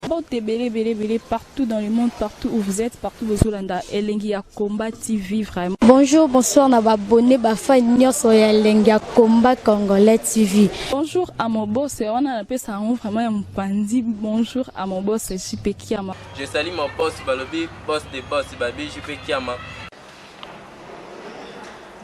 Mbote ebele ebele ebele partout dans le monde, partout où vous êtes, partout bozolanda Elengi ya Combat TV vraiment. Bonjour, bonsoir na ba abonné ba fan nyonso ya Elengi ya Combat Congolais TV. Bonjour à mon boss, wana napesa yango vraiment ya mopanzi. Bonjour à mon boss JP Kiama. Je salue mon boss balobi boss de boss babi JP Kiama.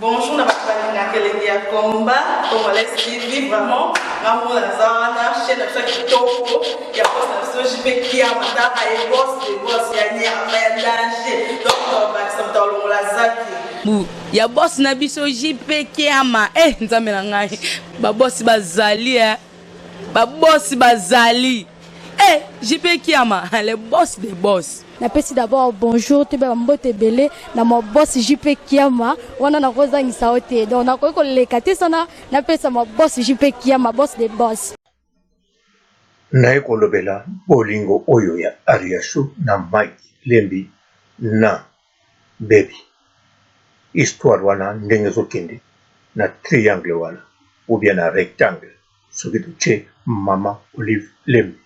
Bonjour na bato balingaka elengi ya combat congolais TV vraiment nga moko naza wana chaîne na biso ya kitoko ya boss na biso JP Kiama taka ye boss de boss ya nyama ya danger donc tobakisa moto alongola zaki bu ya boss na biso JP Kiama eh nzambe na ngai ba boss bazali eh ba boss bazali eh JP Kiama le boss de boss. Napesi d'abord bonjour toyeba ba mbote ebele na ma boss JP Kiama wana nakozangisa yo te donc nakoki koleka te sana napesa ma boss JP Kiama boss de boss. Naye kolobela bolingo oyo ya Ariachou na Mike Lembi na Baby. Histoire wana ndenge ezo kende na triangle wana ou bien na rectangle soki totie maman Olive Lembi.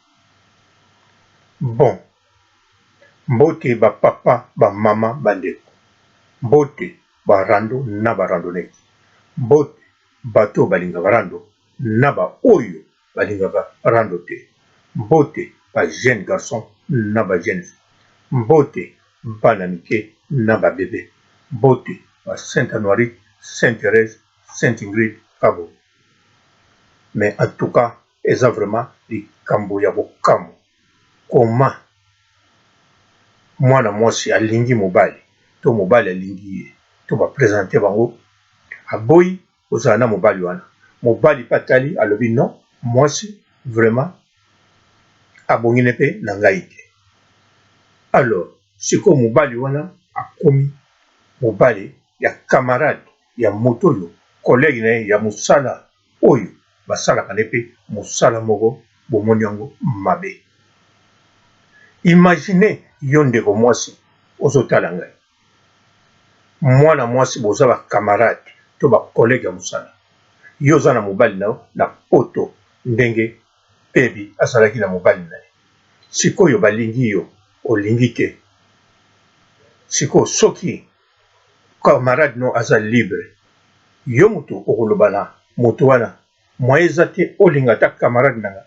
Bon Mbote ba papa, ba mama, ba ndeko. Mbote ba rando na ba randonneuse. Mbote bato oyo balingaka rando na ba oyo balingaka rando te. Mbote ba jeunes garçons na ba jeunes filles. Mbote bana mike na ba bebe. Mbote ba Saint Anuarite, Saint Therèse, Saint Ingrid Kabongo. Mais en tout cas eza vraiment likambo ya kokamwa. Comment mwana mwasi alingi mobali to mobali alingi ye to ba presenter bango aboyi kozala na mobali wana mobali pe atali alobi non mwasi vraiment abongi ne pe na ngai te alors sikoyo mobali wana akomi mobali ya camarade ya moto oyo collegue na ye ya mosala oyo basalaka nde pe musala moko bomoni yango mabe? Imagine yo ndeko mwasi ozo tala ngai mwana mwasi boza ba camarade to ba collegue ya musala yo oza na mobali na yo na poto ndenge baby azalaki na mobali na ye sikoyo balingi yo olingi te sikoyo soki Camarade no aza libre yo mutu okoloba na mutu wana moyen eza te olinga ata camarade nanga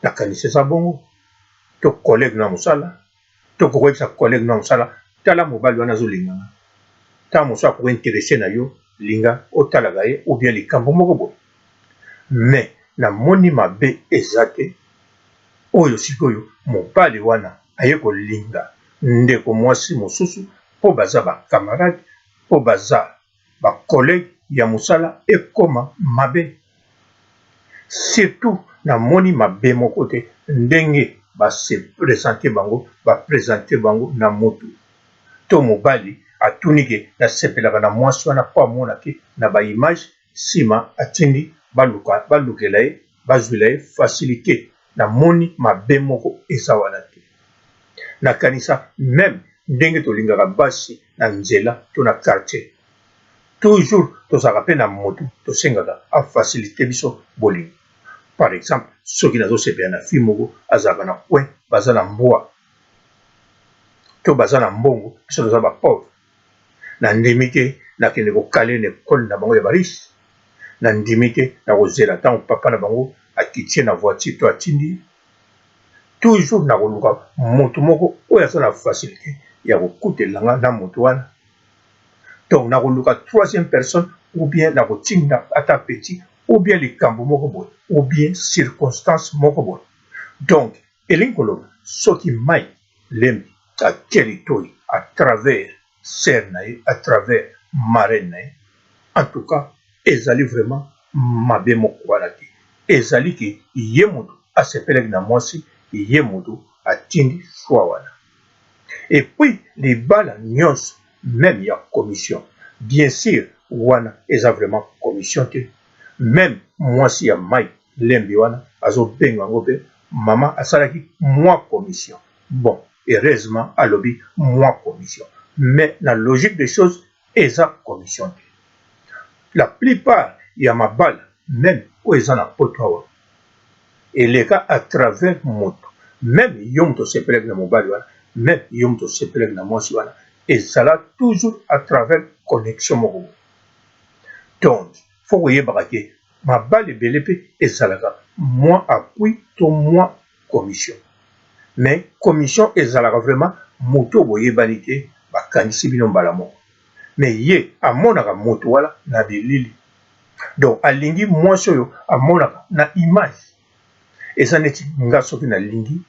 nakanisi eza bongo to collegue no ya musala to okoki koyebisa collegue no ya musala tala mobali wana azolinga nga tango mosusu akoki interesse na yo linga otalaka ye ou bien likambo moko boye mais namoni mabe eza te Oyo sikoyo mobali wana aye kolinga ndeko mwasi mosusu po baza ba camarade po baza ba collegue ya musala ekoma mabe? Surtout na moni mabe moko te ndenge ba se presenter bango ba presenter bango na mutu to mobali atuni ke na sepelaka na mwasi wana po amona ke na ba image sima atindi baluka balukela ye bazuela ye facilite na moni mabe moko eza wana te na kanisa meme ndenge tolingaka basi na nzela to na quartier toujours tozalaka pe na mutu tosengaka a facilite biso bolingo par exemple soki nazo sepela na fille moko azalaka na coin baza na mbwa to baza na mbongo biso toza ba pauvre Na ndimi te na kende ko caler na ecole na bango ya ba riches, na ndimi te na kozela tango papa na bango akiti ye na voiture to atindi ye. Toujours na koluka mutu moko oyo aza na facilite ya kokutela nga na mutu wana. Donc na koluka troisième personne ou bien na kotinda ata petit ou bien likambo moko boye ou bien circonstance moko boye. Donc Elingi koloba soki Mike Lembi atie litoyi à travers sœur na ye, à travers marraine na ye, en tout cas ezali vraiment mabe moko wana te. Ezali ke ye mutu asepelaki na mwasi, ye mutu atindi choix wana. Et puis libala nionso meme ya commission, bien sur wana eza vraiment commission te, meme mwasi ya Mike Lembi wana azo benga yango pe maman asalaki mua commission bon heureusement alobi mua commission mais na logique des choses eza commission te la plupart ya mabala meme oyo eza na poto awa. Eleka à travers moto. Meme yo moto osepelaki na mobali wana, meme yo moto osepelaki na mwasi wana, ezala toujours à travers connexion moko boye. Donc, faut koyebaka ke mabala ebele pe ezalaka mwa appui to mwa commission. Mais commission ezalaka vraiment moto oyo boyebani te, bakangisi bino mbala moko. Mais ye amonaka moto wana na bilili. Donc alingi mwasi oyo amonaka na image. Eza neti nga soki nalingi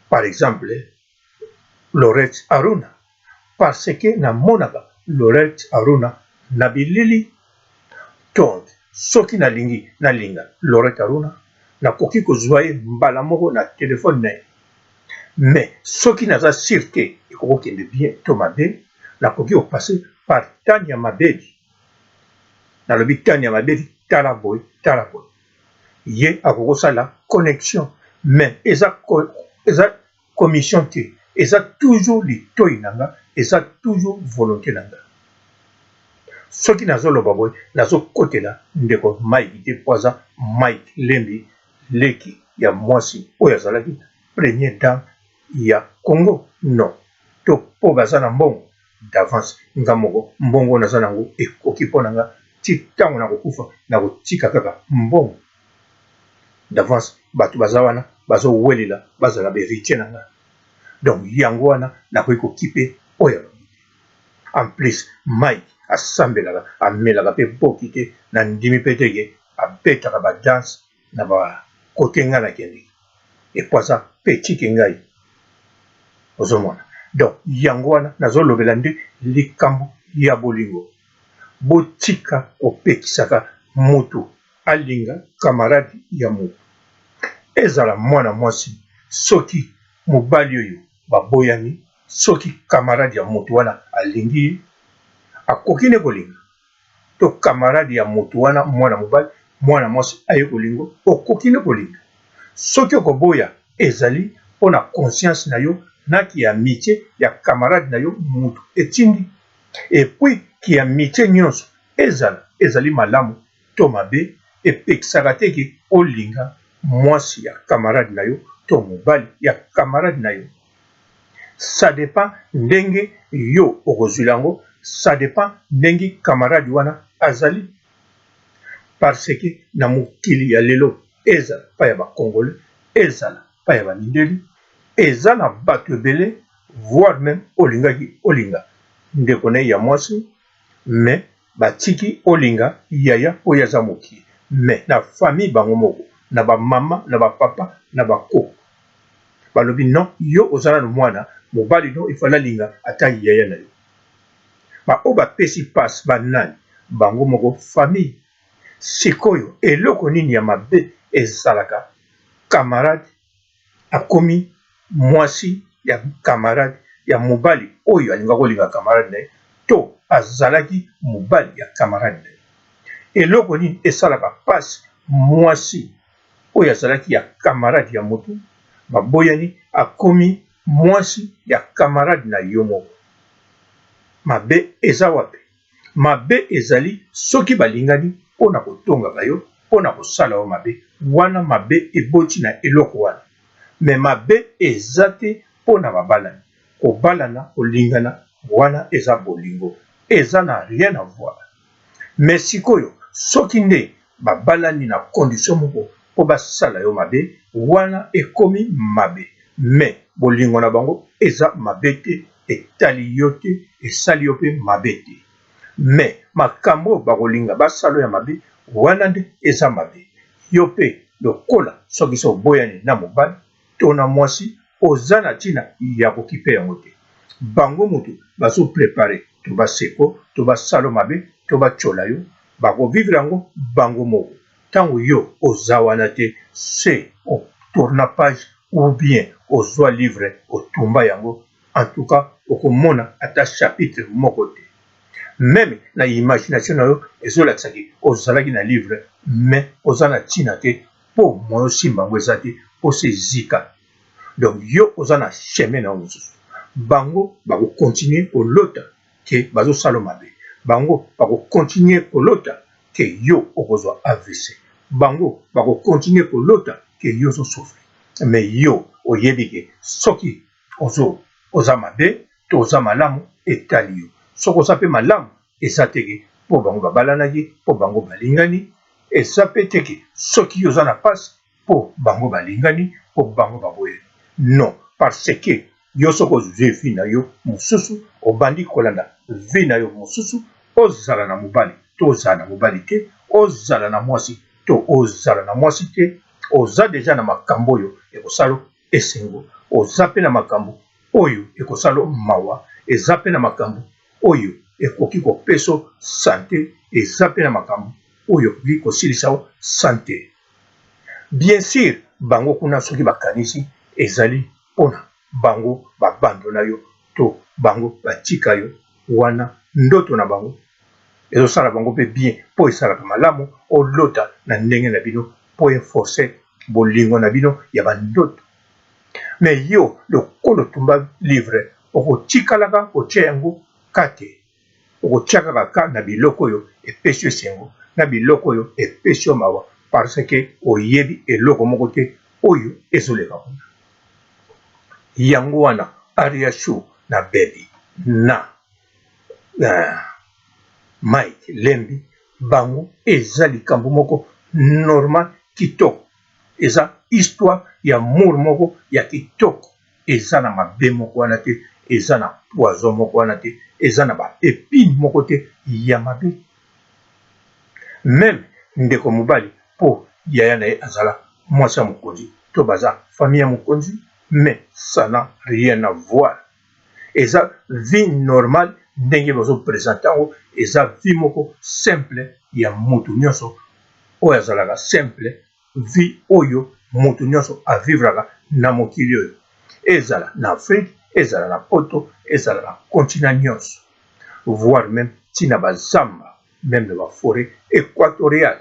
par exemple Laurette Aruna parce que namonaka Laurette Aruna na bilili. Donc soki nalingi nalinga Laurette Aruna nakoki kozua ye mbala moko na telephone na ye. Mais soki naza sur te ekoki kokende bien to mabe, nakoki ko passer par Tania Mabedi. Nalobi Tania Mabedi tala boye tala boye. Ye akoki kosala connexion mais eza eza commission te, eza toujours litoyi na nga, eza toujours volonte na nga. Soki nazo loba boye nazo kotela ndeko Mike te po aza Mike Lembi leki ya mwasi oyo azalaki premier dame ya Congo non to po baza na mbongo d'avance nga moko mbongo naza nango ekoki po na nga ti tango nako kufa nako tika kaka mbongo d'avance batu baza wana bazo welela bazala ba heritier na nga donc yango wana nakoki ko kipe oyo ya bango te en plus Mike asambelaka amelaka pe boki te na ndimi pe te ke abetaka ba danse na ba cote nga nakendeke et po aza petit ke ngai ozomona donc yango wana nazolobela nde likambo ya bolingo botika kopekisaka mutu alinga camarade ya mutu ezala mwana mwasi soki mobali oyo baboyani soki camarade ya mutu wana alingi ye akoki nde kolinga to camarade ya mutu wana mwana mobali mwana mwasi aye kolingo okoki nde kolinga soki okoboya ezali mpo na conscience na yo na ki amitie ya camarade na yo mutu etindi et puis ki amitie nionso ezala ezali malamu to mabe epekisaka te ke olinga mwasi ya camarade na yo to mobali ya camarade na yo Ça depend ndenge yo okozuila yango, ça depend ndenge camarade wana azali. Parce que na mokili ya lelo ezala pa ya ba congolais, ezala pa ya ba mindeli, eza na batu ebele voir meme olingaki olinga ndeko naye ya mwasi mais batiki olinga yaya po ye aza mokie mais na famille bango moko na ba mama na ba papa na ba koko balobi non yo oza nanu mwana mobali no il fallait alinga ata yaya na yo ba oyo bapesi passe ba nani bango moko famille sikoyo eloko nini ya mabe ezalaka camarade akomi mwasi ya camarade ya mobali oyo alingaka kolinga camarade na ye to azalaki mobali ya camarade na ye eloko nini esalaka pasi mwasi oyo azalaki ya camarade ya mutu baboyani akomi mwasi ya camarade na yo moko mabe eza wapi? Mabe ezali soki balingani mpo na kotongaka yo mpo na kosala yo mabe wana mabe eboti na eloko wana mais mabe eza te mpo na babalani kobalana kolingana wana eza bolingo eza na rien avoir Mais sikoyo soki nde babalani na condition moko po basala yo mabe wana ekomi mabe mais bolingo na bango eza mabe te etali yo te esali yo pe mabe te mais makambo oyo bakolinga basala yo ya mabe wana nde eza mabe yo pe lokola soki se oboyani na mobali to na mwasi oza na tina ya kokipe yango te bango mutu bazo prepare to baseko to basalo mabe to batyola yo bako vivre yango bango moko tango yo oza wana te se o tourna page ou bien ozua livre otumba yango en tout cas okomona ata chapitre moko te meme na imagination na yo ezolakisa ke ozalaki na livre mais oza na tina te po moyen osimba yango eza te po se ezika donc yo oza na chemin na yo mosusu bango bako continuer kolota ke bazosala yo mabe bango bako continuer kolota ke yo okozwa avc bango bako continuer kolota. ke yo ozo souffrir mais yo oyebi ke soki ozo oza mabe to oza malamu etali yo. Soki oza pe malamu eza te ke po bango babalanaki, po bango balingani, eza pe te ke soki yo oza na pasi po bango balingani, po bango baboyani. Non, parce que yo soki ozui vie na yo mosusu, obandi kolanda vie na yo mosusu, ozala na mobali to ozala na mobali te, ozala na mwasi to ozala na mwasi te, oza dejà na makambo oyo ekosala yo esengo, oza pe na makambo oyo ekosala yo mawa, eza pe na makambo oyo ekoki kopesa yo sante, eza pe na makambo oyo ekoki kosilisa yo sante. Bien sur bango kuna soki bakanisi ezali pona bango ba bandona yo to bango batika yo wana ndoto na bango ezosala bango pe bien po esalaka malamu olota na ndenge na bino po e forcer bolingo na bino ya ba ndoto mais yo lokola otumba livre okotikalaka kotia yango ka te okotia kaka ka na biloko oyo epesi yo esengo na biloko oyo epesi yo mawa parce que oyebi eloko moko te oyo ezoleka kuna. Yango wana Ariachou na Baby na uh, Mike Lembi bango eza likambo moko normal kitoko, eza histoire ya amour moko ya kitoko, eza na mabe moko wana te, eza na poison moko wana te, eza na ba epine moko te ya mabe. Meme ndeko mobali po yaya na ye azala mwasi ya mokonzi to baza famille ya mokonzi mais ça n'a rien à voir eza vie normale ndenge bazo presente yango eza vie moko simple ya mutu nyonso oyo azalaka simple vie oyo mutu nyonso avivraka na mokili oyo ezala na Afrique ezala na poto ezala na continent nyonso voire meme ti na ba zamba meme na ba foret equatoriale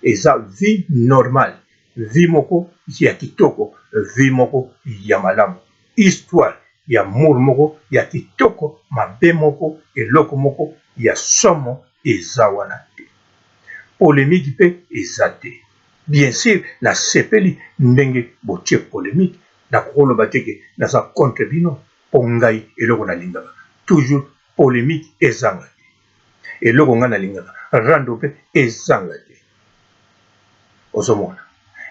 eza vie normale vie moko ya kitoko vie moko ya malamu histoire ya amour moko ya kitoko mabe moko eloko moko ya somo eza wana te polemique pe eza te bien sur nasepeli ndenge botie polemique nakokoloba te ke naza contre bino po ngai eloko nalingaka toujours polemique ezanga te eloko ngai nalingaka rando pe ezanga te ozomona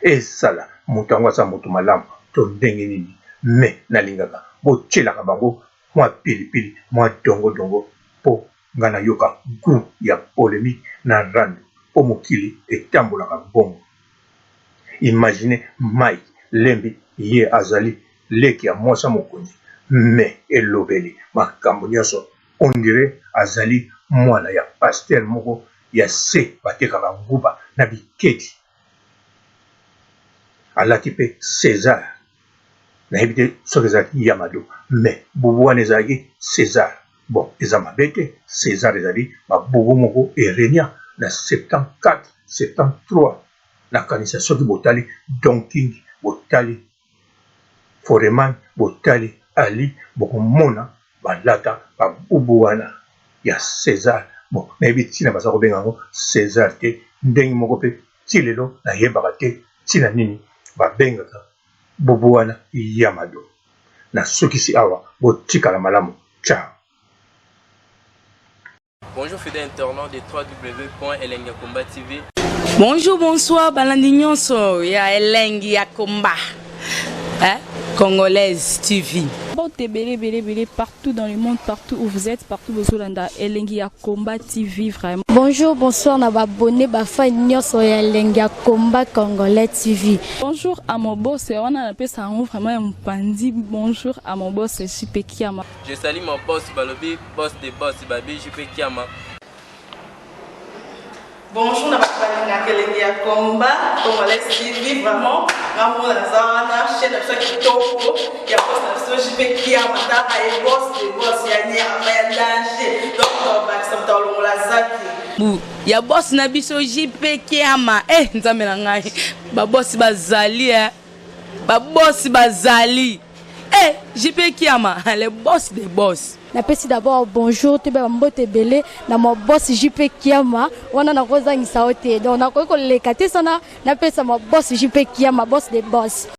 ezala moto yango aza moto malamu to ndenge nini mais nalingaka botielaka bango mwa pilipili mwa dongodongo po nga nayoka gout ya polemique na rando po mokili etambolaka bongo imagine Mike lembi ye azali leki ya mwasi ya mokonzi mais elobeli makambo nionso on dirait azali mwana ya pasteur moko ya se batekaka nguba na bikedi alati pe cesar nayebi te soki ezalaki ya mado mais bubu wana ezalaki cesar bon eza mabe te cesar ezali babubu moko erenia na 74 73 nakanisa soki botali Don King botali Foreman botali Ali bokomona balata babubu wana ya Cesar bon nayebi ntina baza kobenga yango Cesar te ndenge moko pe ti lelo nayebaka te ntina nini babengaka bubu wana ya mado nasukisi awa botikala malamu ciao. Bonjour fidèle internaute de www.elengiyakomba TV. Bonjour, bonsoir, balandi nyonso ya Elengi ya Komba. Hein? Congolaise TV. Mbote ebele ebele ebele partout dans le monde, partout où vous êtes, partout bozolanda Elengi ya Combat TV vraiment. Bonjour, bonsoir na ba abonné ba fan nyonso ya Elengi ya Combat Congolais TV. Bonjour à mon boss, wana napesa yango vraiment ya mopanzi. Bonjour à mon boss JP Kiama. Je salue mon boss balobi boss de boss babi JP Kiama. Bonjour na bato balingaka elengi ya combat congolais TV vraiment nga mona naza wana chaîne na biso ya kitoko ya boss na biso JP Kiama taka ye boss de boss ya nyama ya danger donc bakisa moto alongola zaki bu ya boss na biso JP Kiama eh nzambe na ngai ba boss bazali eh ba boss bazali eh JP Kiama le boss de boss. Napesi d'abord bonjour, toyeba bambote ebele na ma boss JP Kiama. Wana nakozangisa yo te, donc nakoki koleka te sana napesa ma boss JP Kiama, boss de boss.